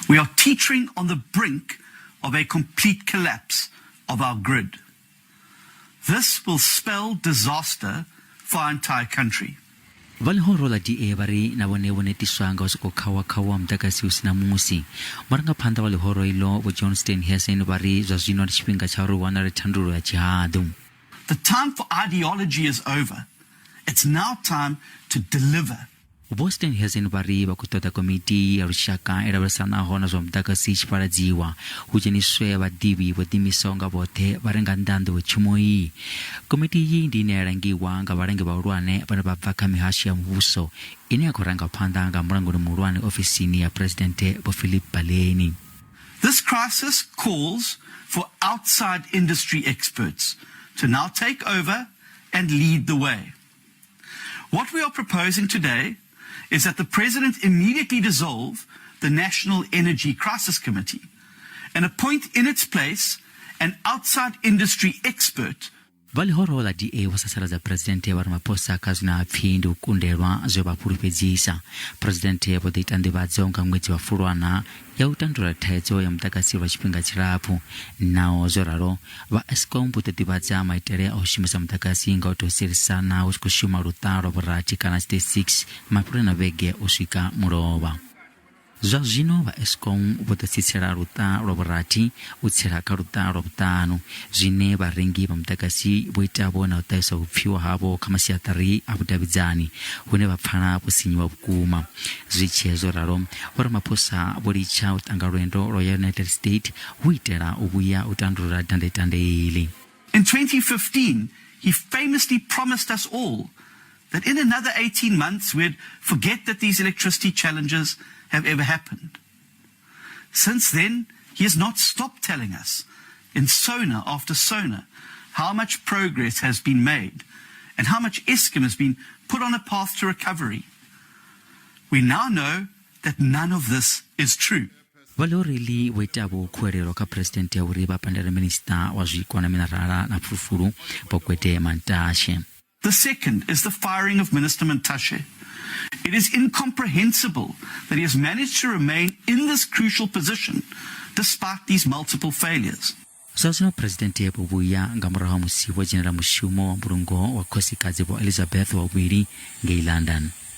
We are teetering on the brink of a complete collapse of our grid. This will spell disaster for our entire country. Vha ḽihoro ḽa DA vha ri na vhone vho netiswa nga u sokou khawa-khawa muḓagasi hu si na musi. Murangaphanḓa wa ḽihoro iḽo Vho John Steenhuisen vha ri zwa zwino ndi tshifhinga tsha uri hu wanale thandululo ya tshihaḓu. The time for ideology is over. It's now time to deliver. Vho Steenhuisen vha ri vha khou ṱoḓa komiti ya lushaka i lavhelesanaho na zwa muḓagasi i tshi fhaladziwa, hu dzheniswe vhaḓivhi vho ḓiimisaho nga vhoṱhe vha re nga nnḓa ha nḓowetshumo iyi. Komiti iyi ndi ine ya langiwa nga vhalangi vhahulwane vhane vha bva kha mihasho ya muvhuso ine ya khou rangwa phanḓa nga mulanguli muhulwane ofisini ya Phresidennde Vho Philip Baleni. This crisis calls for outside industry experts to now take over and lead the way. What we are proposing today is that the President immediately dissolve the National Energy Crisis Committee and appoint in its place an outside industry expert. Vha ḽihoro ḽa DA vho sasaladza Phresidennde Vho Ramaphosa kha zwine ha pfi ndi u kundelwa zwe vha fhulufhedzisa. Phresidennde vho ḓo ita nḓivhadzo nga ṅwedzi wa Fulwana ya u tandulula thaidzo ya muḓagasi lwa tshifhinga tshilapfu. Naho zwo ralo, vha Eskom vho ḓo ḓivhadza maitele a u shumisa muḓagasi nga u tou sielisana hu tshi khou shuma luṱa lwa vhurathi kana 36 mafheloni a vhege u swika mulovha. Zwa zwino vha Eskom vho ḓo tsitsela luṱa lwa vhurathi u tsela kha luṱa lwa vhuṱanu, zwine vharengi vha muḓagasi vho itavho na u ṱahisa vhupfiwa havho kha masiaṱari a vhudavhidzani hune vha pfala vho sinyuwa vhukuma. Zwi tshee zwo ralo, Vho Ramaphosa vho litsha u tanga lwendo lwa ya United State hu itela u vhuya u tandulula dandetande iḽi. In 2015, he famously promised us all that in another 18 months we'd forget that these electricity challenges have ever happened. Since then, he has not stopped telling us, in SONA after SONA, how much progress has been made and how much Eskom has been put on a path to recovery. We now know that none of this is true. Vha Ḽorili vho ita vho khuwelelo kha Phresidennde ya uri vha pandele Minisiṱa wa Zwiko na Mineraḽa na Fulufulu Vho Gwede Mantashe. The second is the firing of Minister Mantashe. It is incomprehensible that he has managed to remain in this crucial position despite these multiple failures. Zwa zwino Phresidennde vho vhuya nga murahu ha musi vho dzhenela mushumo wa mbulungo wa Khosikadzi Vho Elizabeth wa Vhuvhili ngei London.